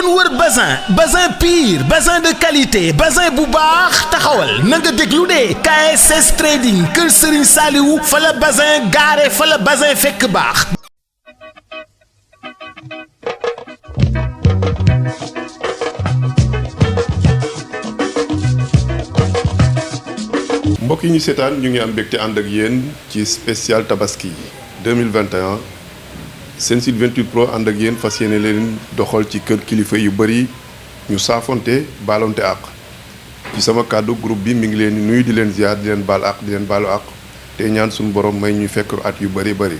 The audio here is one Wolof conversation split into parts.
doon wër bazin pire bazin de qualité bazin bu baax taxawal na nga déglu de KSS Trading kër Serigne Saliou fa la bazin gaare fa la bazin fekk baax. mbokk yi ñu seetaan ñu ngi am mbégte ànd ak yéen ci spécial tabaski 2021 seen site 28 pro ànd ak yéen fas yéene leen doxal ci kër kilifa yu bëri ñu saafonte baalonte àq ci sama kàddu groupe bi mi ngi leen nuyu di leen ziar di leen baal àq di leen baalu àq te ñaan suñu borom may ñu fekk at yu bëri bëri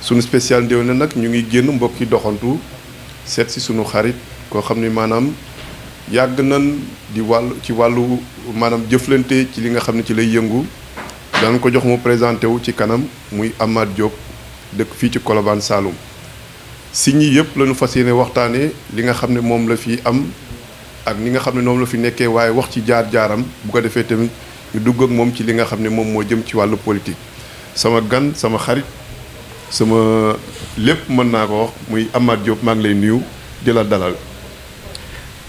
suñu spécial ndéw na nag ñu ngi génn mbokk yi doxantu seet si suñu xarit koo xam ni maanaam yàgg nan di wàllu maanaam jëflante ci li nga xam ne ci lay yëngu danañ ko jox mu présenté wu ci kanam muy Amath Diop dëkk fii ci Colobane Saloum si ñi yëpp la ñu fas yéene waxtaanee li nga xam ne moom la fi am ak ni nga xam ne moom la fi nekkee waaye wax ci jaar-jaaram bu ko defee tamit ñu dugg ak moom ci li nga xam ne moom moo jëm ci wàllu politique sama gan sama xarit sama lépp mën naa ko wax muy Amath Diop maa ngi lay nuyu di la dalal.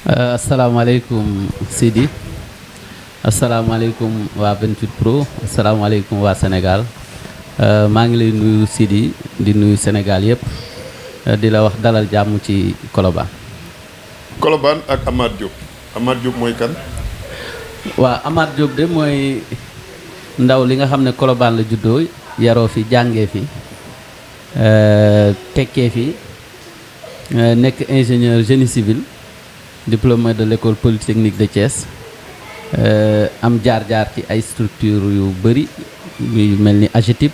asalaamaaleykum Sidi asalaamaaleykum waa 28 pro asalaamaaleykum waa Sénégal maa ngi lay nuyu Sidi di nuyu Sénégal yëpp di la wax dalal jàmm ci Colobane. Colobane ak Amath Diop mooy kan. waa Amath Diop de mooy ndaw li nga xam ne Colobane la juddoo yaroo fi jàngee fi tekkee fi nekk ingénieur génie civil. diplômé de l'école polytechnique de Thiès am jaar-jaar ci ay structure yu bëri yu mel ni AGETIP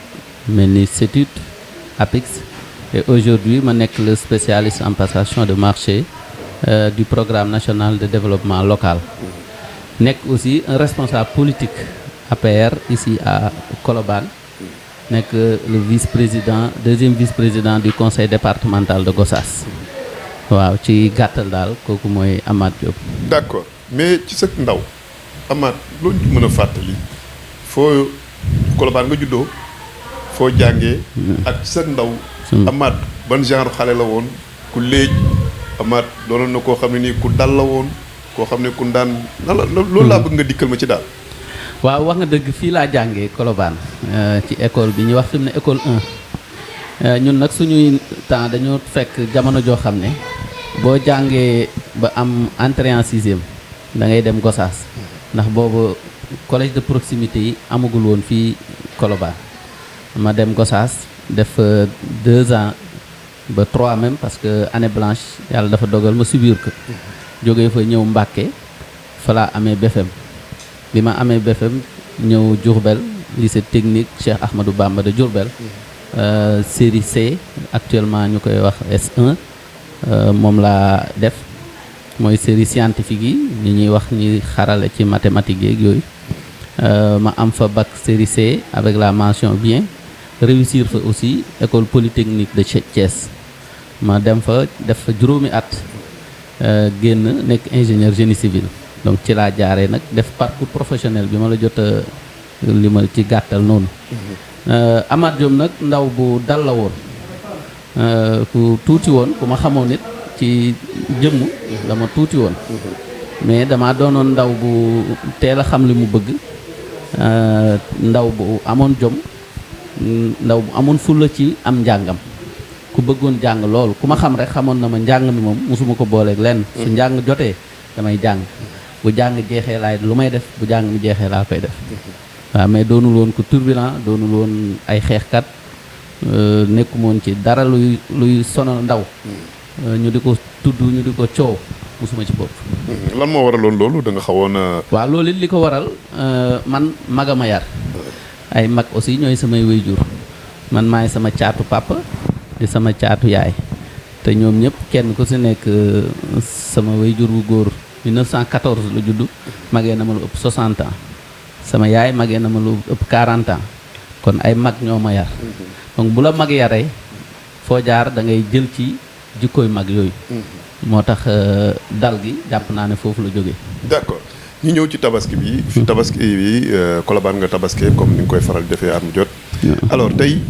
mel ni CETUD APIX et aujourd'hui ma nekk le spécialiste en passation de marché du programme national de développement local nekk aussi un responsable politique APR ici à Colobane nekk le deuxième vice-président du conseil départemental de Gossas waaw ci gàttal daal kooku mooy Amath Diop. d'accord mais ci sa ndaw Amath loolu ñu mën a fàttali foo Colobane nga juddoo foo jàngee. ak ci sa ndaw. Amath ban genre xale la woon ku léej Amath doonoon na koo xam ne nii ku dal la woon koo xam ne ku daan loolu laa bëgg nga dikkal ma ci daal. waaw wax nga dëgg fii laa jàngee Colobane ci école bi ñuy wax fi mu ne école 1 ñun nag suñuy temps dañoo fekk jamono joo xam ne. boo jàngee ba am entrée en sixième da ngay dem Gossas ndax boobu collège de proximité yi amagul woon fii Colobane ma dem Gossas def 2 ans ba 3 même parce que année blanche yàlla dafa dogal ma subir ko jógee fa ñëw Mbàkke fa laa amee BFM bi ma amee BFM ñëw Diourbel lycée technique Cheikh Ahmadou Bamba de Diourbel série C actuellement ñu koy wax S1 moom laa def mooy série scientifique yi ñi ñuy wax ñi xarale ci mathématiques yeeg yooyu ma am fa bac série C avec la mention bien réussir fa aussi école polytechnique de Thiès ma dem fa def fa juróomi at génn nekk ingénieur génie civil donc ci laa jaaree nag def parcours professionnel bi ma la jot li ma ci gàttal noonu Amath Diop nag ndaw bu dal la woon ku tuuti woon ku ma xamoon nit ci jëmm dama tuuti woon mais dama doonoon ndaw bu teel a xam li mu bëgg ndaw bu amoon jom ndaw bu amoon fulla ci am njàngam ku bëggoon jàng loolu ku ma xam rek xamoon na ma njàng mi moom mosuma ko booleeg lenn su njàng jotee damay jàng bu jàng jeexee laay lu may def bu jàng mi jeexee laa koy def waaw mais doonul woon ku turbulent doonul woon ay xeexkat nekkumoon ci dara luy sonal ndaw ñu di ko tudd ñu di ko coow musuma ci bopp. lan moo waraloon loolu da nga xawoon a. waaw loolu it li ko waral man magama yar ay mag aussi ñooy samay waajur man maay sama caatu papa di sama caatu yaay te ñoom ñëpp kenn ku si nekk sama waajur bu góor 1914 la juddu magee na ma lu ëpp 60 ans sama yaay magee na ma lu ëpp 40 ans kon ay mag ñoo ma yar. donc bu la mag yaree foo jaar da ngay jël ci jikkooy mag yooyu. moo tax dal gi jàpp naa ne foofu la jógee. d'accord ñu ñëw ci tabaski bi. tabaski bi Colobane nga tabaskee comme ni nga koy faral defee am jot. alors tey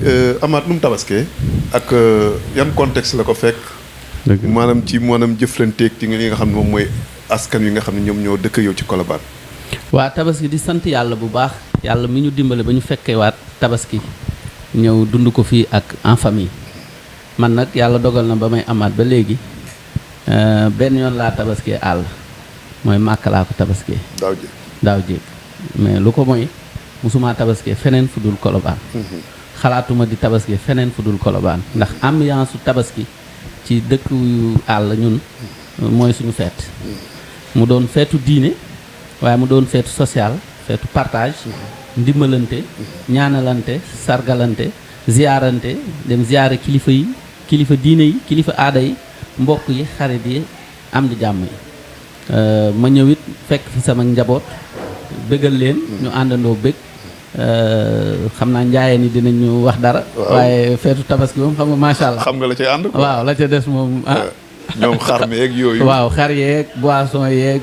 Amath nu mu tabaskee ak yan contexte la ko fekk maanaam ci maanaam jëflanteeg ci li nga xam ne moom mooy askan wi nga xam ne ñoom ñoo dëkk yow ci Colobane. waa tabaski di sant yàlla bu baax yàlla mi ñu dimbale ba ñu fekkee waat tabaski ñëw dund ko fii ak en famille man nag yàlla dogal na ba may amaat ba léegi benn yoon laa tabaskee àll mooy màkk laa ko tabaskee daaw jéeg mais lu ko mooy musuma tabaskee feneen fu dul Colobane xalaatuma di tabaskee feneen fu dul Colobane ndax ambiance su tabaski ci dëkk yu àll ñun mooy suñu feet mu doon feetu diine waaye mu doon feetu social feetu partage ndimbalante ñaanalante sargalante ziyaarante dem ziyaare kilifa yi kilifa diine yi kilifa aada yi mbokk yi xarit yi am di jàmm yi ma ñëwit fekk fi sama njaboot bëggal leen ñu àndandoo bëgg xam naa njaayeen yi dinañu wax dara waaye feetu tabaski moom xam nga macha allah xam nga la cay ànd ko waaw la ca des moom ñoom xar meeg yooyu waaw xar yeeg boisson yeeg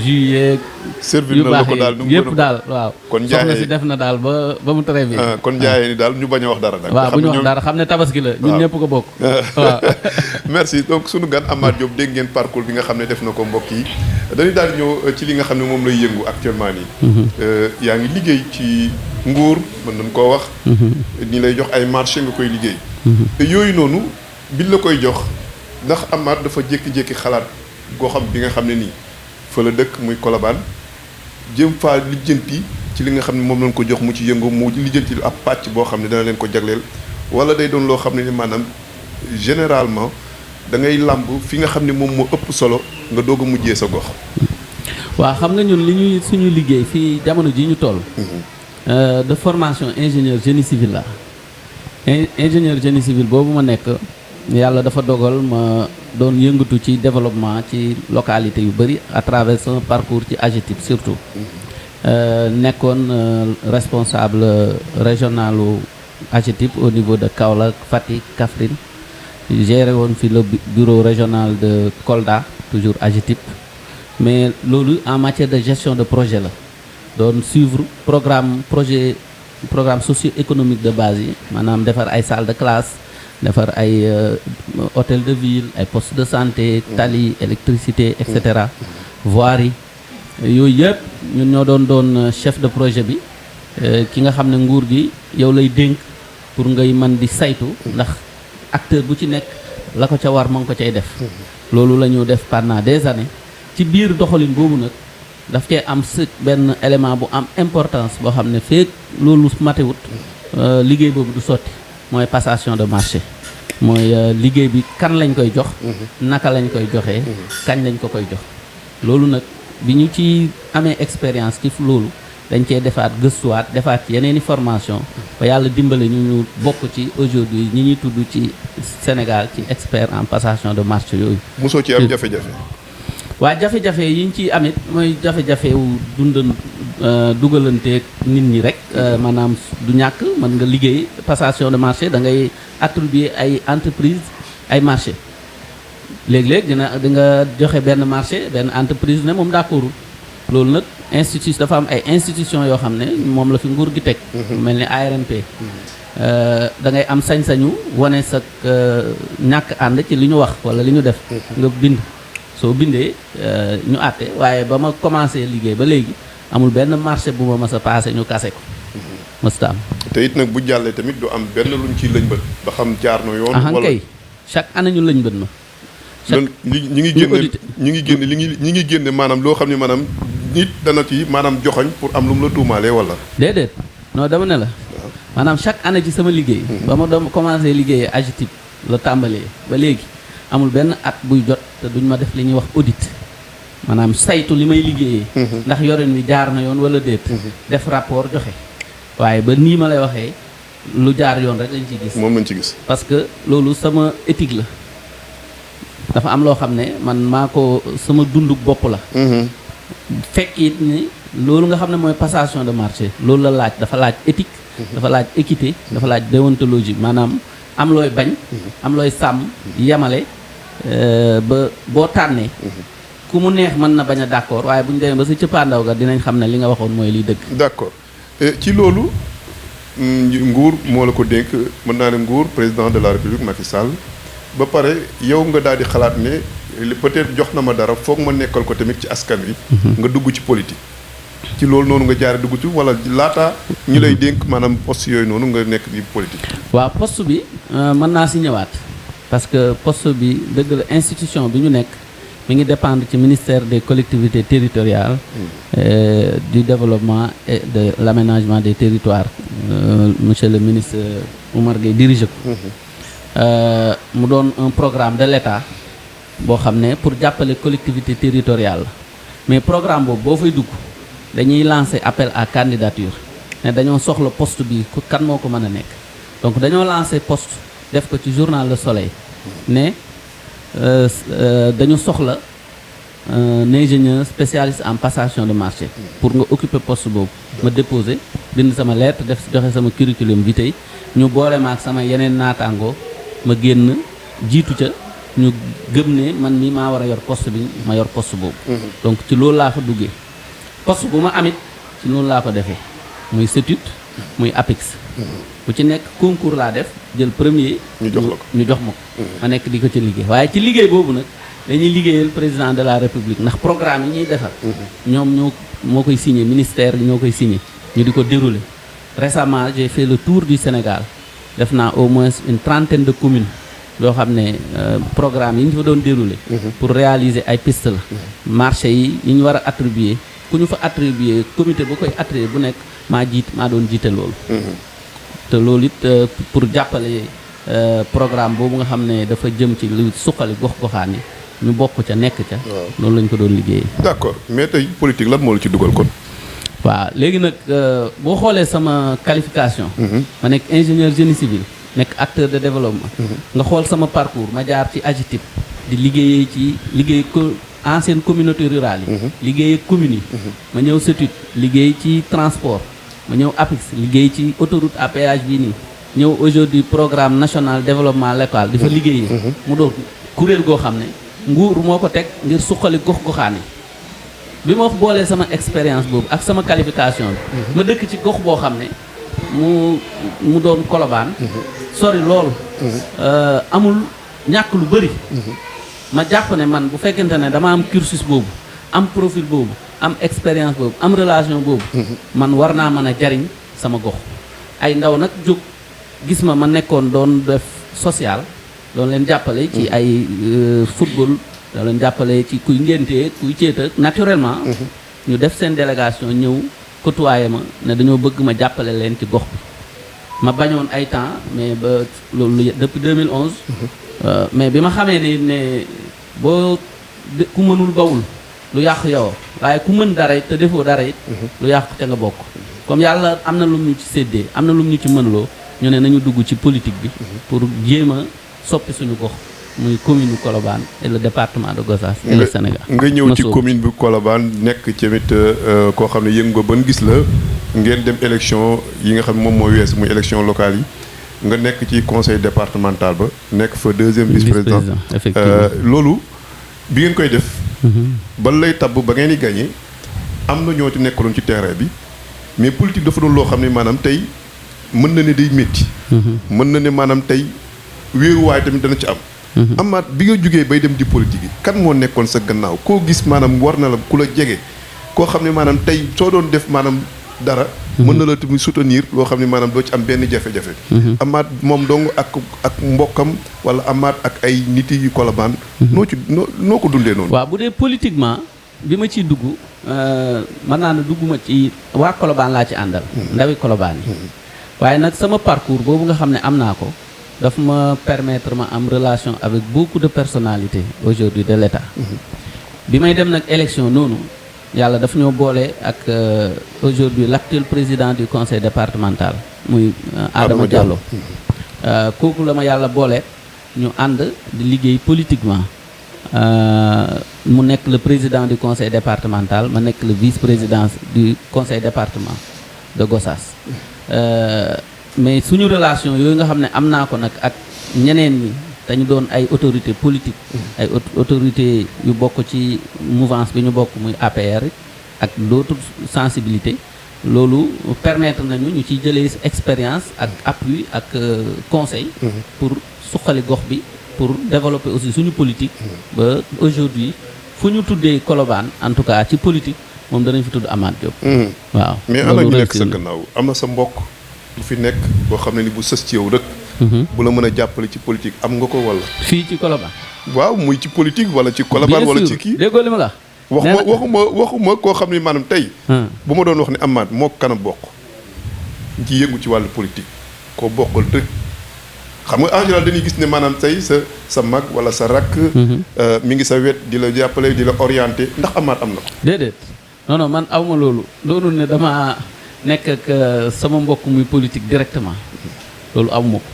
jus yeeg servir na la ko daal yëpp daal waaw kon soxna si def na daal ba mu très bien kon njaayeen ni daal ñu bañ a wax dara nag waaw bu ñu wax dara xam ne tabaski la ñun ñëpp ko bokk waaw merci donc sunu gan Amath Diop dégg ngeen parcours bi nga xam ne def na ko mbokk yi dañuy daal ñëw ci li nga xam ne moom lay yëngu actuellement nii yaa ngi liggéey ci nguur mën nañ koo wax ñi lay jox ay marché nga koy liggéey te yooyu noonu bi la koy jox ndax Amath dafa jékki-jékki xalaat goo xam bi nga xam ne nii fa la dëkk muy Colobane jëm faa lijjanti ci li nga xam ne moom lañ ko jox mu ci yëngu mu lijjanti ab pàcc boo xam ne dana leen ko jagleel wala day doon loo xam ne ni maanaam généralement da ngay làmb fi nga xam ne moom moo ëpp solo nga doog a mujjee sa gox. waaw xam nga ñun li ñuy suñu liggéey fii jamono ji ñu toll. de formation ingénieur génie civil la ingénieur génie civil boobu ma nekk. yàlla dafa dogal ma doon yëngatu ci développement ci localité yu bëri à travers son parcours ci AGETIP surtout nekkoon responsable régionalu AGETIP au niveau de Kaolack Fatick Kaffrine géré woon fi le bureau régional de Kolda toujours AGETIP mais loolu en matière de gestion de projet la doon suivre programme socio-économique de base yi maanaam defar ay salle de classe defar ay hôtel de ville ay poste de santé tali électricité et cetera voirie yooyu yëpp ñun ñoo doon chef de projet bi ki nga xam ne nguur gi yow lay dénk pour ngay mën di saytu ndax acteur bu ci nekk la ko ca war ma ngi ko cay def loolu la ñu def pendant des années ci biir doxalin boobu nag daf cee am benn élément bu am importance boo xam ne feek loolu matewut liggéey boobu du sotti mooy passation de marché mooy liggéey bi kan lañ koy jox naka lañ koy joxee kañ lañ ko koy jox loolu nag bi ñu ci amee expérience ci loolu dañ cee defaat gëstuwaat defaat ci yeneen i formation ba yàlla dimbale ñu bokk ci aujourd'hui ñi ñuy tudd ci Sénégal ci expert en passation de marché yooyu. mosoo ci am jafe-jafe. waa jafe-jafe yi ñu ciy amit mooy jafe-jafe wu dugalanteeg nit ñi rek maanaam du ñàkk mën nga liggéey passation de marché da ngay attribuer ay entreprise ay marché léeg-léeg di nga joxe benn marché benn entreprise ne moom d'accordul loolu nag dafa am ay institution yoo xam ne moom la fi nguur gi teg mel ni ARMP da ngay am sañ-sañu wane sa ñàkk ànd ci li ñu wax wala li ñu def nga bind soo bindee ñu àtte waaye ba ma commencé liggéey ba léegi amul benn marché bu ma mës a passé ñu kase ko mësta am te it nag bu jàllee tamit du am benn luñ ciy lëñbët ba xam jaar na yoon wala kay chaque année ñu lëñbët ma ñi ngi génne maanaam loo xam ne maanaam nit dana ci maanaam joxoñ pour am lu mu la tuumaalee wala déedéet non dama ne la maanaam chaque année ci sama liggéey ba ma doon commencé liggéeyee AGETIP la tàmbalee ba léegi amul benn at buy jot te duñ ma def li ñuy wax audit maanaam saytu li may liggéeyee ndax yorin wi jaar na yoon wala déet def rapport joxe waaye ba nii ma lay waxee lu jaar yoon rek lañ ciy gis moom lañ ci gis parce que loolu sama éthique la dafa am loo xam ne man maa ko sama dunduk bopp la fekk it ni loolu nga xam ne mooy passation de marché loolu la laaj dafa laaj éthique dafa laaj équité dafa laaj déontologie maanaam am looy bañ am looy sàmm yemale ba boo tànnee ku mu neex mën na bañ a d'accord waaye bu ñu demee ba sa cëppaandaw ga dinañ xam ne li nga waxoon mooy liy dëgg d'accord ci loolu nguur moo la ko dénk mën naa ne nguur président de la République Macky Sall ba pare yow nga daal di xalaat ne peut-être jox na ma dara foog ma nekkal ko tamit ci askan wi. nga dugg ci politique. ci loolu noonu nga jaare dugg ci wala laata ñu lay dénk maanaam poste yooyu noonu nga nekk di politique. waaw poste bi mën naa si ñëwaat parce que poste bi dëgg la institution bi ñu nekk mi ngi dépendre ci ministère des collectivités territoriales du développement et de l'aménagement des territoires monsieur le ministre Oumar Gueye dirige ko mu doon un programme de l'État boo xam ne pour jàppale collectivité territoriale mais programme boobu boo fay dugg dañuy lancer appel à candidature ne dañoo soxla poste bi kan moo ko mën a nekk donc dañoo lancer poste def ko ci journal Le Soleil ne dañu soxla un ingénieur spécialiste en passation de marché pour nga occuper poste boobu ma déposer bind sama lettre def joxe sama curriculum vitae ñu boole ma ak sama yeneen naataangoo ma génn jiitu ca ñu gëm ne man mii maa war a yor poste bi ma yor poste boobu donc ci loolu laa fa duggee poste bu ma amit ci noonu laa ko defee muy CETUD muy APIX bu ci nekk concours laa def jël premier ñu jox ma ko ma nekk di ko ci liggéey waaye ci liggéey boobu nag dañuy liggéeyal président de la république ndax programme yi ñuy defar ñoom moo koy signé ministère yi ñoo koy signé ñu di ko dérouler récemment j'ai fait le tour du Sénégal def naa au moins une trentaine de communes yoo xam ne programme yi ñu fa doon dérouler pour réaliser ay pistes la marché yi ñu war a attribuer ku ñu fa attribuer comité bu koy attribuer bu nekk maa doon jiite loolu te loolu it pour jàppale programme boobu nga xam ne dafa jëm ci lu suqali gox-goxaan yi ñu bokk ca nekk ca loolu lañ ko doon liggéeyee. D'accord mais tey politique lan moo la ci dugal kon. waaw léegi nag boo xoolee sama qualification ma nekk ingénieur génie civil nekk acteur de développement nga xool sama parcours ma jaar ci AGETIP di liggéey ancienne communauté rurale yi liggéey ak communes yi ma ñëw CETUD liggéey ci transport ma ñëw APIX liggéey ci autoroute à péage bii nii ñëw aujourd'hui programme national développement local di fa liggéeyee mu doon kuréel goo xam ne nguur moo ko teg ngir suqali gox-goxaan yi bi ma boolee sama expérience boobu ak sama qualification bi ma dëkk ci gox boo xam ne mu doon Colobane sori loolu amul ñàkk lu bëri ma jàpp ne man bu fekkente ne dama am cursus boobu am profil boobu am expérience boobu am relation boobu man war naa mën a jariñ sama gox ay ndaw nag jóg gis ma nekkoon doon def social doon leen jàppale ci ay football doon leen jàppale ci kuy ngéntee kuy céeta naturellement ñu def seen délégation ñëw côtoyer ma ne dañoo bëgg ma jàppale leen ci gox bi ma bañoon ay temps mais ba loolu depuis 2011 mais bi ma xamee ne boo ku mënul bawul lu yàq yow waaye ku mën dara it te defoo dara it lu yàq te nga bokk comme yàlla am na lum ñu ci séddee am na lum ñu ci mënloo ñu ne nañu dugg ci politique bi pour jéem a soppi suñu gox muy commune Colobane et le département de Gossas et le Sénégal. nga ñëw ci commune bi Colobane nekk tamit koo xam ne yëngu nga ban gis la ngeen dem élection yi nga xam ne moom mooy wees muy élection locale yi nga nekk ci conseil départemental ba nekk fa deuxième vice-président loolu bi ngeen koy def ba lay tabb ba ngeen di gagné am na ñoo ci nekkaloon ci terrain bi mais politique dafa doon loo xam ne maanaam tey mën na ne day métti mën na ne maanaam tey wéeruwaay tamit dana ci am amaat bi nga jógee bay dem di politique yi kan moo nekkoon sa gannaaw koo gis maanaam war na la ku la jege koo xam ne maanaam tey soo doon def maanaam dara mën na la tamit soutenir loo xam ne maanaam doo ci am benn jafe-jafe amaat moom dong ak mbokkam wala amaat ak ay nit yu Colobane noo ko dundee noonu waaw bu dee politiquement bi ma ciy dugg mën naa ne dugguma ci waa Colobane laa ci àndal ndawi Colobane yi waaye nag sama parcours boobu nga xam ne am naa ko daf ma permettre ma am relation avec beaucoup de personnalités aujourd'hui de l'État bi may dem nag élection noonu yàlla daf ñoo boole ak aujourd'hui l'actuel président du conseil départemental muy Adama Diallo kooku la ma yàlla boole ñu ànd di liggéey politiquement mu nekk le président du conseil départemental ma nekk le vice-président du conseil département de Gossas mais suñu relation yooyu nga xam ne am naa ko nag ak ñeneen ñi dañu doon ay autorités politiques ay autorités yu bokk ci mouvance bi ñu bokk muy APR ak d'autres sensibilités loolu permettre nañu ñu ci jëlee expérience ak appui ak conseil pour suqali gox bi pour développer aussi suñu politique ba aujourd'hui fu ñu tuddee Colobane en tout cas ci politique moom danañ fi tudd Amath Diop. waaw mais ana ñu nekk sa gannaaw am na sa mbokk bu fi nekk boo xam ne ni bu sës ci yow rek. bu la mën a jàppale ci politique am nga ko wala. fii ci Colobane. waaw muy ci politique wala ci Colobane wala ci kii. déggoo li ma la waxuma koo xam ne maanaam tey. bu ma doon wax ne Amath moo kanam bokk ci yëngu ci wàllu politique koo bokkal rek xam nga en général dañuy gis ne maanaam tey sa mag wala sa rakk. mi ngi sa wet di la jàppale di la orienté ndax Amath am na ko. déedéet non man awma loolu ne dama nekk ak sama mbokk muy politique directement loolu awma ko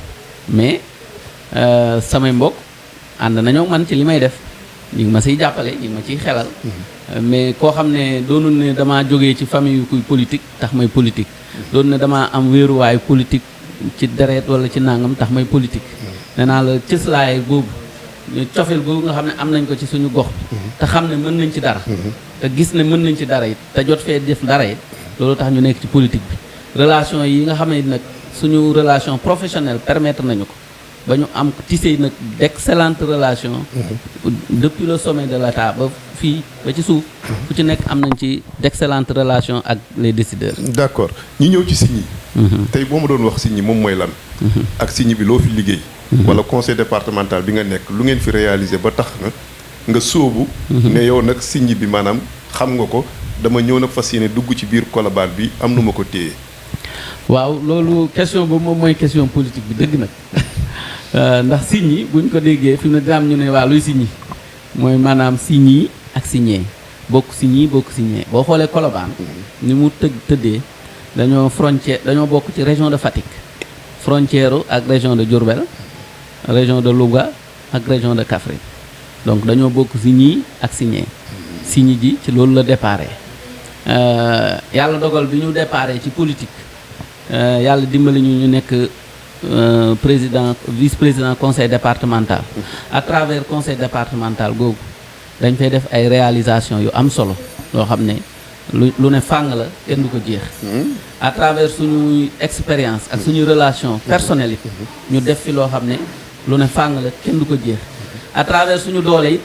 mais samay mbokk ànd nañoo man ci li may def ñu ngi ma siy jàppale ñu ngi ma ciy xelal. mais koo xam ne doonul ne damaa jógee ci famille yu kuy politique tax may politique. doon ne damaa am wéeruwaayu politique ci deret wala ci nangam tax may politique. nee naa la cëslaay boobu cofeel boobu nga xam ne am nañ ko ci suñu gox bi. te xam ne mën nañ ci dara. te gis ne mën nañ ci dara it te jot fee def dara it loolu tax ñu nekk ci politique bi. relation yi nga xam ne nag suñu relation professionnelle permettre nañu ko ba ñu am tissé nag d'excellentes relations. depuis le sommet de l'État ba fii ba ci suuf. ku ci nekk am nañ ci d'excellentes relations ak les décideurs. d'accord ñu ñëw ci signes yi. tey boo ma doon wax signes yi moom mooy lan. ak signes bi loo fi liggéey. wala conseil départemental bi nga nekk lu ngeen fi réaliser ba tax na nga sóobu. ne yow nag signes bi maanaam xam nga ko dama ñëw nag fas yéene dugg ci biir Colobane bi am nu ma ko téye. waaw loolu question boobu moom mooy question politique bi dëgg nag. ndax signes yi buñ ko déggee fi mu ne dina am ñu ne waa luy signes yi mooy maanaam signes yi ak signé bokk signes yi bokk signé boo xoolee Colobane ni mu tëddee dañoo bokk ci région de Fatick frontière ak région de Diourbel région de Louga ak région de Kaffrine donc dañoo bokk signes yi ak signé signes ji ci loolu la déparé yàlla dogal bi ñu déparé ci politique yàlla dimbali ñu nekk vice-président conseil départemental. à travers conseil départemental googu dañ fay def ay réalisations yu am solo loo xam ne lu ne fàng la kenn du ko jeex. à travers suñuy expérience ak suñuy relation personnelle it ñu def fi loo xam ne lu ne fàng la kenn du ko jeex. à travers suñu doole it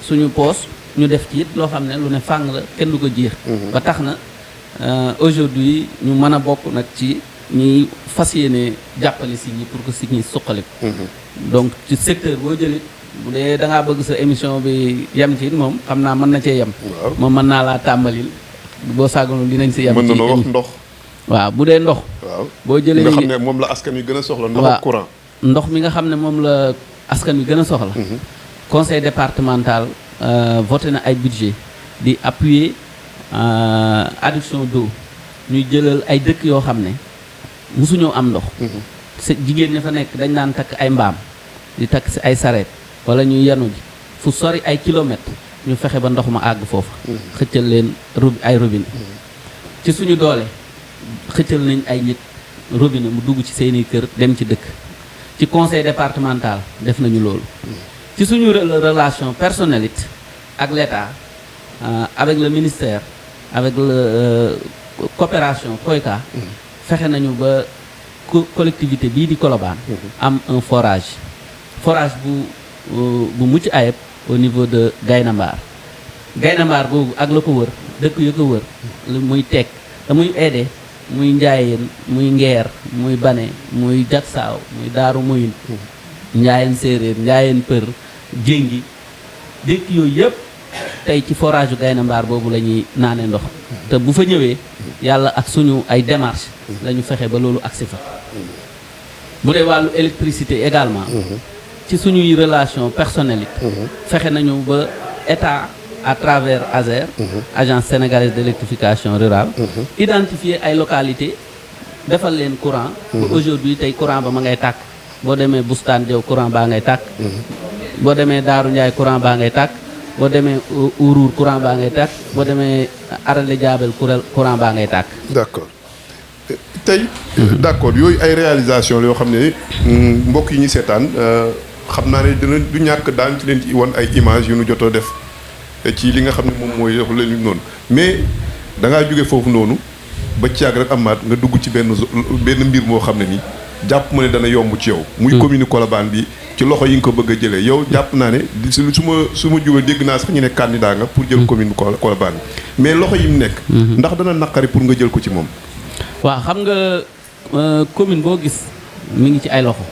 suñu poos ñu def ci it loo xam ne lu ne fàng la kenn du ko jeex. ba tax na aujourd'hui ñu mën a bokk nag ci ñuy fas yéene jàppale signes yi pour que signes yi suqaliku. donc ci secteur boo jëlit bu dee da ngaa bëgg sa émission bi yem ci moom xam naa mën na cee yem. moom mën naa laa tàmbalil boo sàgganul dinañ si yem. mën na wax ndox. waaw bu dee ndox. waaw boo jëlee nga xam ne moom la askan wi gën a soxla. ndox ak courant. ndox mi nga xam ne moom la askan wi gën a soxla. conseil départemental voté na ay budget di appuyer adduction d'eau ñuy jëlal ay dëkk yoo xam ne musuñoo am ndox. jigéen ña fa nekk dañ daan takk ay mbaam di takk si ay sareet wala ñuy yanu ji fu sori ay kilomètres ñu fexe ba ndox ma àgg foofa. xëccal leen ay robinet. ci suñu doole xëccal nañ ay nit robinet mu dugg ci seeni kër dem ci dëkk. ci conseil départemental def nañu loolu. ci suñu relation personnelle it ak l'État avec le ministère avec le coopération COICA. fexe nañu ba collectivité bii di Colobane am un forage bu mucc ayib au niveau de Gaynambar boobu ak la ko wër dëkk yu ko wër muy Teek da muy Aidé muy Njaayeen muy Ngeer muy Bane muy Jaksaaw muy Daaru Muyin Njaayeen Séeréer Njaayeen Për Jéngi dëkk yooyu yëpp tey ci forage yu Gaynambar boobu la ñuy naane ndox te bu fa ñëwee yàlla ak suñu ay démarches la ñu fexe ba loolu agsi fa bu dee wàllu électricité également ci suñuy relation personnelle it fexe nañu ba état à travers ASER agence sénégalaise d'électrification rurale identifier ay localités defal leen courant ba aujourd'hui tey courant ba ma ngay tàkk boo demee Bustaan Jaw courant baa ngay tàkk boo demee Daaru Njaay courant baa ngay tàkk boo demee Ourour courant baa ngay tàkk boo demee Arale Jaabel courant baa ngay tàkk. d'accord tey. d'accord yooyu ay réalisation la yoo xam ne mbokk yi ñu seetaan xam naa ne dina du ñàkk daan ci leen ci won ay images yu nu jotoo def ci li nga xam ne moom mooy def la ñu noonu mais da ngaa jóge foofu noonu ba caag rek amaat nga dugg ci benn mbir moo xam ne nii jàpp ma ne dana yomb ci yow. muy commune Colobane bi ci loxo yi nga ko bëgg a jëlee yow jàpp naa ne su ma jógee dégg naa sax ñu ne candidat nga pour jël commune bu Colobane mais loxo yi mu nekk. ndax dana naqari pour nga jël ko ci moom. waaw xam nga commune boo gis mi ngi ci ay loxo.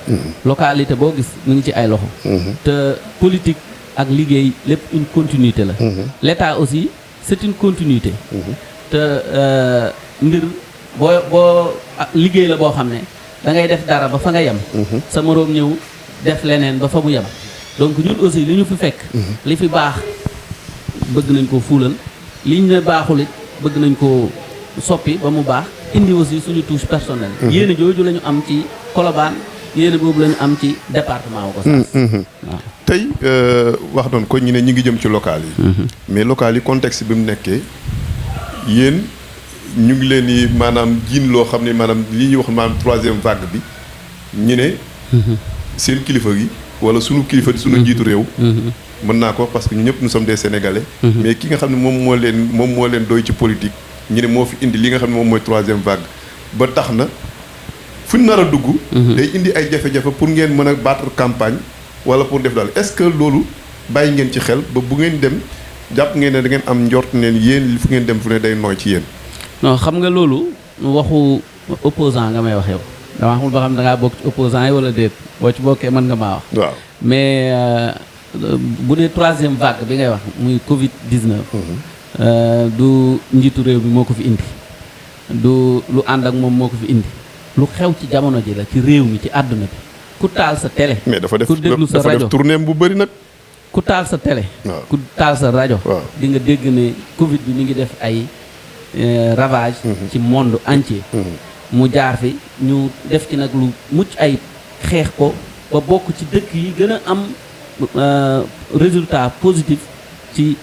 localité boo gis mi ngi ci ay loxo. te politique ak liggéey lépp une continuité la. l'État aussi c'est une continuité. te mbir boo liggéey la boo xam ne da ngay def dara ba fa nga yem. sa moroom ñëw def leneen ba fa mu yem. donc ñun aussi li ñu fi fekk. li fi baax bëgg nañ ko fuulal liñ ne baaxul it bëgg nañ ko soppi ba mu baax indi aussi suñu touche personnelle. yéene jooju la ñu am ci Colobane yéene boobu la ñu am ci département wu Gossas. waaw tey wax doon ko ñu ne ñi ngi jëm ci local yi. mais local yi contexte bi mu nekkee yéen ñu ngi leen di maanaam jiin loo xam ne maanaam li ñuy wax maanaam troisième vague bi ñu ne. seen kilifa gi wala sunu kilifa di sunu njiitu réew. mën naa ko parce que ñu ñëpp nous sommes des sénégalais. mais ki nga xam ne moom moo leen doy ci politique ñu ne moo fi indi li nga xam ne moom mooy troisième vague ba tax na fu ñu nar a dugg. day indi ay jafe-jafe pour ngeen mën a battre campagne wala pour def daal est-ce que loolu bàyyi ngeen ci xel ba bu ngeen dem jàpp ngeen ne da ngeen am njort neen yéen fu ngeen dem fu ne day nooy ci yéen. non xam nga loolu waxu opposant nga may wax yow. dama xamul ba xam da ngaa bokk ci opposant yi wala déet boo ci bokkee mën nga maa wax. waaw mais bu dee troisième vague bi ngay wax muy Covid 19. du njiitu réew bi moo ko fi indi. du lu ànd ak moom moo ko fi indi. lu xew ci jamono ji la ci réew mi ci àdduna bi. ku taal sa télé. mais dafa def ku déglu sa dafa rajo def tournée bu bëri nag. ku taal sa télé. waaw ku taal sa rajo. waaw di nga dégg ne Covid bi mi ngi def ay ravage. ci monde entier. mu jaar fi ñu def ci nag lu mucc ay xeex ko ba bokk ci dëkk yi gën a am résultat positif ci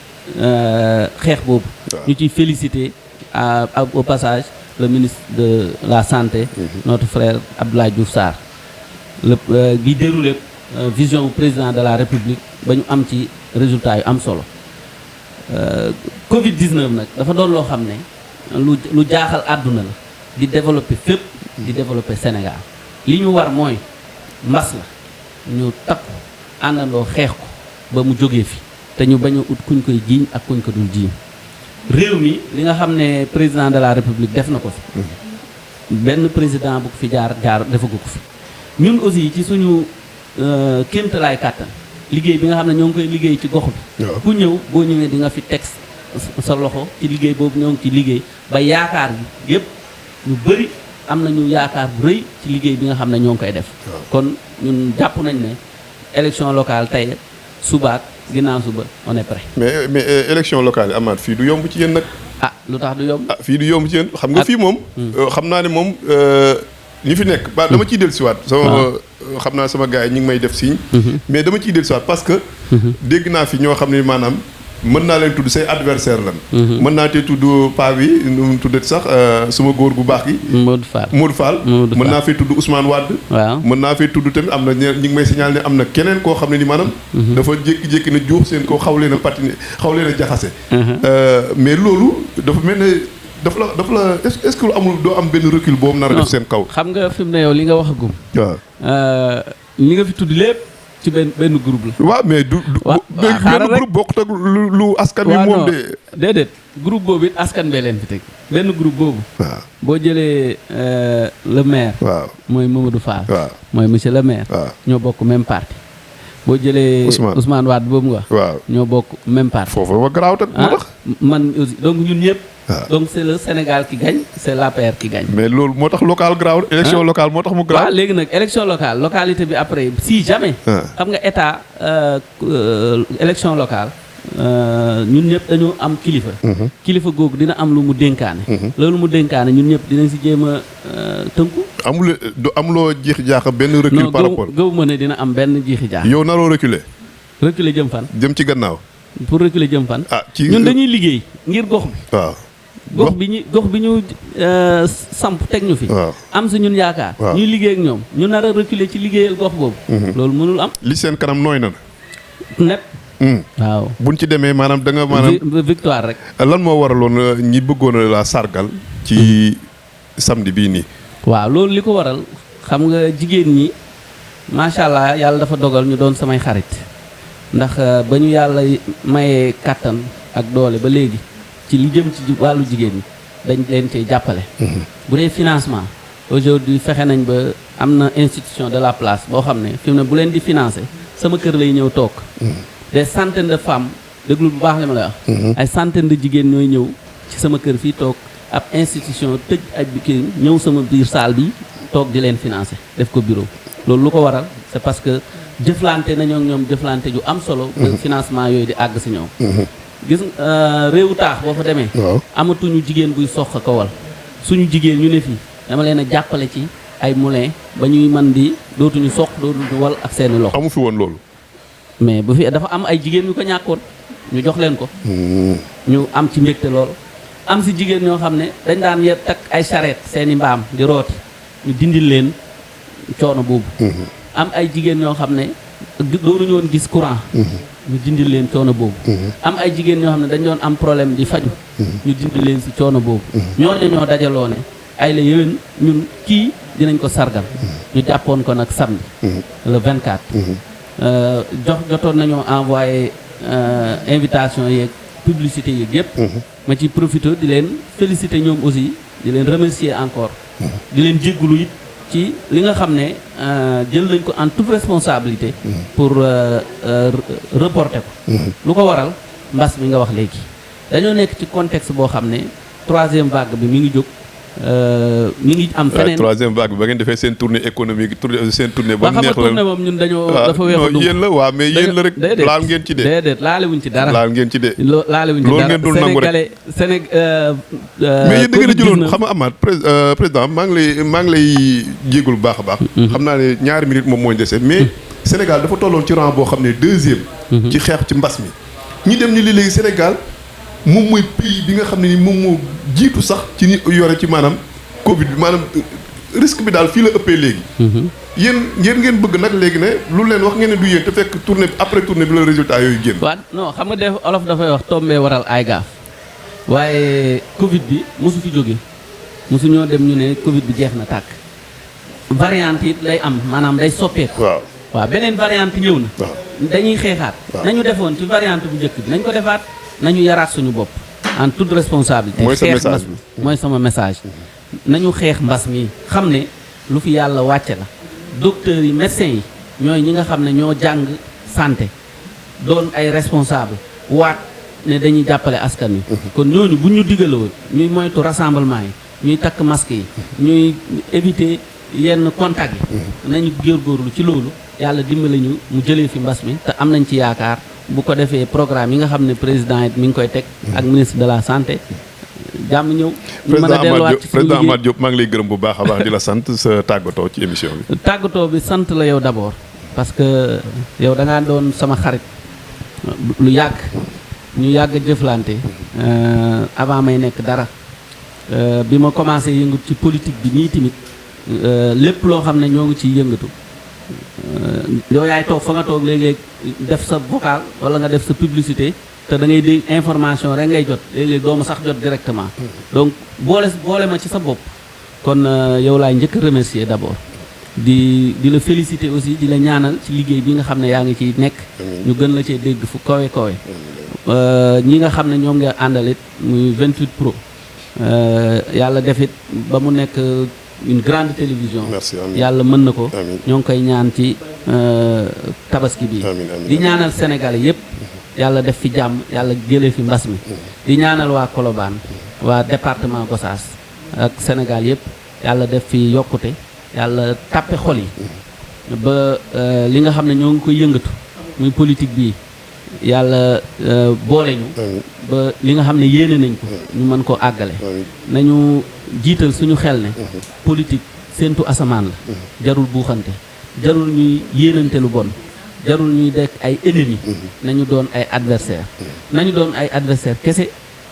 xeex boobu. ñu ciy féliciter au passage le ministre de la santé. notre frère Abdoulaye Diouf Sarr. gi déroulé vision bu président de la république ba ñu am ci résultat yu am solo. Covid 19 nag dafa doon loo xam ne lu jaaxal àdduna la. di développer fépp di développer Sénégal li ñu war mooy mbas la ñu takku àndandoo xeex ko ba mu jógee fi te ñu bañ a ut kuñ koy jiiñ ak kuñ ko dul jiiñ réew mi li nga xam ne président de la république def na ko fi benn président bu ko fi jaar defagu ko fi ñun aussi ci suñu kéemtalaay kàttan liggéey bi nga xam ne ñoo ngi koy liggéey ci gox bi ku ñëw boo ñëwee di nga fi teg sa loxo ci liggéey boobu ñoo ngi ci liggéey ba yaakaar gi yépp ñu bëri am nañu yaakaar bu rëy ci liggéey bi nga xam ne ñoo ngi koy def. kon ñun jàpp nañ ne élection locale tey subaak ginnaaw suba on est prêt. mais élection locale yi amaat fii du yomb ci yéen nag. ah lu tax du yomb. fii du yomb ci yéen xam nga fii moom. xam naa ne moom ñi fi nekk ba dama ciy dellusiwaat. xam naa sama gars yi ñu ngi may def signe. mais dama ciy dellusiwaat parce que. dégg naa fi ñoo xam ne maanaam. mën naa leen tudd say adversaire lan mën naa te tudd paa bi nu mu tuddati sax suma góor gu baax gi Modou Fall mën naa fee tudd Ousmane Wade waaw mën naa fee tudd tamit am na ñi ngi may signal ne am na keneen koo xam ne ni maanaam dafa jékki-jékki na juux seen ko xaw leen a patiner xaw leen a jaxase mais loolu dafa mel ne dafa la est-ce que lu amul doo am benn recul boobu nar a def seen kaw xam nga fi mu ne yow li nga wax agum waaw li nga fi tudd lépp ci benn groupe la. waaw mais du benn groupe bokkut ak lu askan wi moom de. déedéet groupe boobu it askan bee leen fi teg benn groupe boobu. waaw boo jëlee le maire. waaw mooy Mamadou Fall. waaw mooy monsieur le maire. waaw ñoo bokk même parti. boo jëlee Ousmane Wade boobu nga. waaw ñoo bokk même parti. foofu ma garaaw tak moo tax. man aussi donc ñun ñëpp. waaw donc c'est le Sénégal qui gagne c'est l'APR qui gagne. mais loolu moo tax local graaw élection locale moo tax mu graaw. waaw léegi nag élection locale localité bi après si jamais. xam nga état élection locale ñun ñëpp dañoo am kilifa. kilifa googu dina am lu mu dénkaane. loolu mu dénkaane ñun ñëpp dinañ si jéem a tënku. amuloo jiixi jaaxa benn recul par rapport. non gëw ma ne dina am benn jiixi jaaxa. yow naroo reculer. reculer jëm fan. jëm ci gannaaw. pour reculer jëm fan. ñun dañuy liggéey ngir gox bi. waaw gox bi ñu samp teg ñu fi. waaw am si ñun yaakaar. ñuy liggéey ak ñoom ñu nar a reculer ci liggéeyal gox boobu. loolu mënul am. li seen kanam nooy na. net. waaw buñ ci demee maanaam da nga maanaam. victoire rek. lan moo waraloon ñi bëggoon la sargal. ci samedi bii nii. waaw loolu li ko waral xam nga jigéen ñi macha allah yàlla dafa dogal ñu doon samay xarit ndax ba ñu yàlla mayee kàttan ak doole ba léegi ci li jëm ci wàllu jigéen ñi dañ leen cee jàppale. bu dee financement aujourd'hui fexe nañ ba am na institution de la place boo xam ne fi mu ne bu leen di financer sama kër lay ñëw toog. des centaines de femmes déglu bu baax li ma lay wax. ay centaines de jigéen ñooy ñëw ci sama kër fii toog ab institution tëj aj bi kii ñëw sama biir salle bi toog di leen financer def ko bureau loolu lu ko waral c'est parce que jëflante nañoo ak ñoom jëflante ju am solo. ba financement yooyu di àgg si ñoom. gis réewu taax boo fa demee. amatuñu jigéen buy sox a ko wal suñu jigéen ñu ne fii dama leen a jàppale ci ay moulin ba ñuy mën di dootuñu sox dootuñu wal ak seeni loxo. amu fi woon loolu. mais bu fi dafa am ay jigéen ñu ko ñàkkoon ñu jox leen ko. ñu am ci mbégte loolu. am si jigéen ñoo xam ne dañ daan yet takk ay charrette seeni mbaam di rooti ñu dindil leen coono boobu. am ay jigéen ñoo xam ne doonuñu woon gis courant. ñu dindil leen coono boobu. am ay jigéen ñoo xam ne dañ doon am problème di faju ñu dindil leen si coono boobu. ñooñu ñoo dajaloo ne ay la yéwén ñun kii dinañ ko sargal. ñu jàppoon ko nag samedi. le 24. jotoon nañoo envoyé invitation yeeg publicité yeeg yëpp. ma ci profité di leen féliciter ñoom aussi di leen remercier encore. di leen jéggulu it ci li nga xam ne jël nañ ko en toute responsabilité. pour reporter ko. lu ko waral mbas mi nga wax léegi. dañoo nekk ci contexte boo xam ne troisième vague bi mi ngi jóg. mi ngi am feneen troisième vague bi ba ngeen defee seen tournée économique seen tournée. ba neex la tournée moom ñun dañoo dafa weex non yéen la waaw mais yéen la rek. laal ngeen ci de déedéet laalewuñ ci dara. laal ngeen ci de. laalewuñ ci dara loolu ngeen dul nangu rek mais yéen da ngeen a jëloon xam nga Amath président maa ngi lay jéegul bu baax a baax. xam naa ne ñaari minutes moom moo ñu dese mais Sénégal dafa tolloon ci rang boo xam ne deuxième. ci xeex ci mbas mi. ñi dem ni léegi Sénégal moom mooy pays bi nga xam ne ni moom moo jiitu sax ci ni yore ci maanaam Covid bi maanaam risque bi daal fii la ëppee léegi. yéen ngeen bëgg nag léegi ne lu leen wax ngeen ne du yéen te fekk tournée bi après tournée bi la résultat yooyu génn. waaw non xam nga def olof dafay wax tombee waral ay gaaf waaye Covid bi mosu fi jóge mosu ñoo dem ñu ne Covid bi jeex na tàkk. variante it lay am maanaam day soppeeku. waaw beneen variante ñëw na. dañuy xeexaat. nañu defoon ci variante bu njëkk bi nañ ko defaat. nañu yaraat suñu bopp en toute responsabilité. mooy sa xeex message mbas mi mooy sama message. nañu xeex mbas mi xam ne lu fi yàlla wàcce la docteurs yi médecins yi ñooy ñi nga xam ne ñoo jàng santé doon ay responsable waat ne dañuy jàppale askan wi. kon ñooñu bu ñu digaloon ñuy moytu rassemblement yi ñuy takk masque yi ñuy éviter yenn contact yi. nañu góorgóorlu ci loolu yàlla dimbali ñu mu jëlee fi mbas mi te am nañ ci yaakaar. bu ko defee programme yi nga xam ne président it mi ngi koy teg. ak ministre de la santé jàmm ñëw. ñu mën a delluwaat ci président Amath Diop maa ngi lay gërëm bu baax a baax di la sant sa tàggatoo ci émission bi. tàggatoo bi sant la yow d'abord parce que yow da ngaa doon sama xarit lu yàgg ñu yàgg a jëflante avant may nekk dara bi ma commencé yëngatu ci politique bi nii tamit lépp loo xam ne ñoo ngi ciy yëngatu. yow yaay toog fa nga toog léeg-léeg def sa vocal wala nga def sa publicité te da ngay dégg information rek ngay jot léeg-léeg doo ma sax jot directement. donc boole ma ci sa bopp. kon yow laay njëkk a remercier d'abord. di la féliciter aussi di la ñaanal ci liggéey bi nga xam ne yaa ngi ciy nekk. ñu gën la cee dégg fu kawe kawe. ñi nga xam ne ñoom nga àndalit muy 28 pro. yàlla defit ba mu nekk. une grande télévision. merci amiin yàlla mën na ko. ñoo ngi koy ñaan ci tabaski bi. di ñaanal Sénégalais yëpp. yàlla def fi jàmm yàlla jëlee fi mbas mi. di ñaanal waa Colobane waa département Gossas ak Sénégal yëpp yàlla def fi yokkute yàlla tàppe xol yi. ba li nga xam ne ñoo ngi koy yëngatu muy politique bi yàlla boole ñu. ba li nga xam ne yéene nañ ko. ñu mën koo àggale. nañu jiital suñu xel ne. politique séentu asamaan la. jarul buuxante jarul ñuy yéenante lu bon jarul ñuy dekk ay ennemis. nañu doon ay adversaire nañu doon ay adversaire kese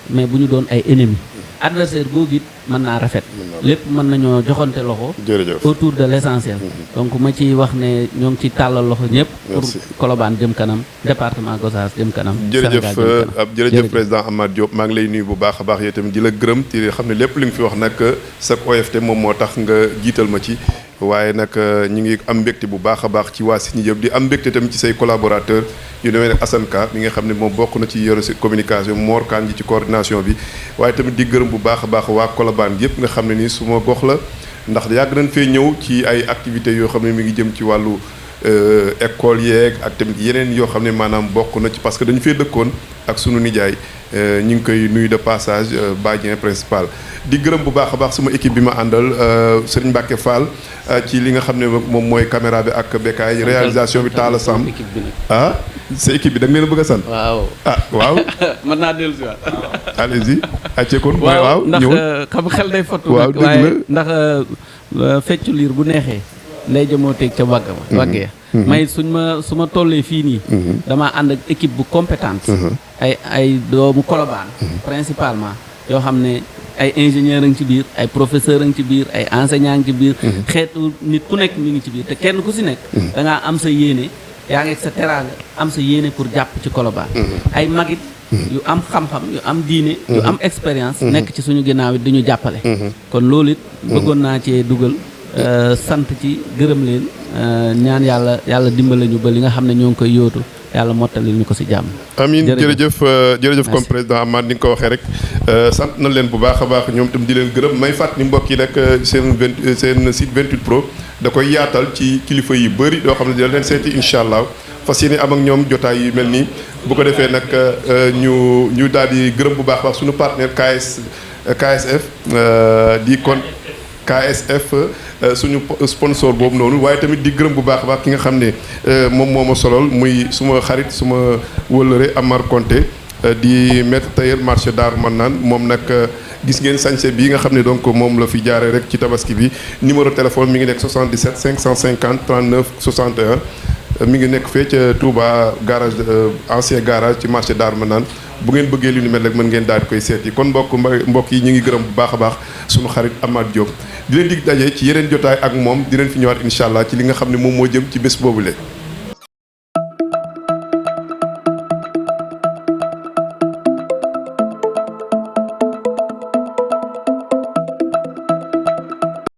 mais bu ñu doon ay ennemis. adversaire googu it mën naa rafet. lépp mën nañoo joxante loxo. jërëjëf autour de l'essentiel. donc ma ci wax ne ñoo ngi ci tàllal loxo ñëpp. pour Colobane jëm kanam département Gossas jëm kanam. jërëjëf président Amath Diop maa ngi lay nuyu bu baax a baax yow tamit di la gërëm ci xam ne lépp li nga fi wax nag sa OFT moom moo tax nga jiital ma ci waaye nag ñu ngi am mbégte bu baax a baax ci waa Sini Diop di am mbégte tamit ci say collaborateurs yu demee ne Assane Ka mi nga xam ne moom bokk na ci yore communication Mor Kane ji ci coordination bi waaye tamit di gërëm bu baax a baax waa Colobane yëpp nga xam ne nii suma gox la ndax yàgg nañ fee ñëw ci ay activités yoo xam ne mi ngi jëm ci wàllu école yeeg ak tamit yeneen yoo xam ne maanaam bokk na ci parce que dañu fee dëkkoon ak sunu nijaay ñu ngi koy nuyu de passage Badien principal di gërëm bu baax a baax sama équipe bi ma àndal Serigne Mbacke Fall ci li nga xam ne moom mooy caméra bi ak bekkaay réalisation bi Talla Samb ah sa équipe bi da nga leen a bëgg a sant waaw waaw mën naa dellu si waat allez-y acce kon waaw ndax ñëwul xam xel day fottu waaw nag waaye ndax feccu liir bu neexee nday jëmoo teg ca wagg ma waggee may su ma tollee fii nii damaa ànd ak équipe bu compétente ay doomu Colobane principalement yoo xam ne ay ingénieur a ngi ci biir ay professeur a ngi ci biir ay enseignant a ngi ci biir xeetu nit ku nekk mi ngi ci biir te kenn ku si nekk da ngaa am sa yéene yaa ngi ak sa teraanga am sa yéene pour jàpp ci Colobane ay magit yu am xam-xam yu am diine yu am expérience nekk ci suñu ginnaaw it di ñu jàppale kon loolu it bëggoon naa cee dugal sant ci gërëm leen ñaan yàlla dimbale ñu ba li nga xam ne ñoo ngi koy yóotu yàlla mottali ñu ko si jàmm. amiin jërëjëf comme président Amath ni nga ko waxee rek sant na leen bu baax a baax ñoom itam di leen gërëm may fàttali mbokk yi nag seen site 28 pro da koy yaatal ci kilifa yu bëri yoo xam ne dina leen seeti incha allah fas yéene am ak ñoom jotaay yu mel nii bu ko defee nag ñu daal di gërëm bu baax a baax suñu partenaire KSF di kon KSF suñu sponsor boobu noonu waaye tamit di gërëm bu baax a baax ki nga xam ne moom moo ma solol muy suma xarit suma wëllëre Amar Konté di maître tailleur marché Darou Manane moom nag gis ngeen sañse bi nga xam ne donc moom la fi jaaree rek ci tabaski bi numéro téléphone mi ngi nekk 77 550 39 61 mi ngi nekk fee ca Touba garage ancien garage ci marché Darou Manane bu ngeen bëggee lu ni mel rek mën ngeen daal di koy seeti kon mbokk yi ñu ngi gërëm bu baax a baax suñu xarit Amath Diop di leen dig daje ci yeneen jotaay ak moom di leen fi ñëwaat incha allah ci li nga xam ne moom moo jëm ci bés boobu le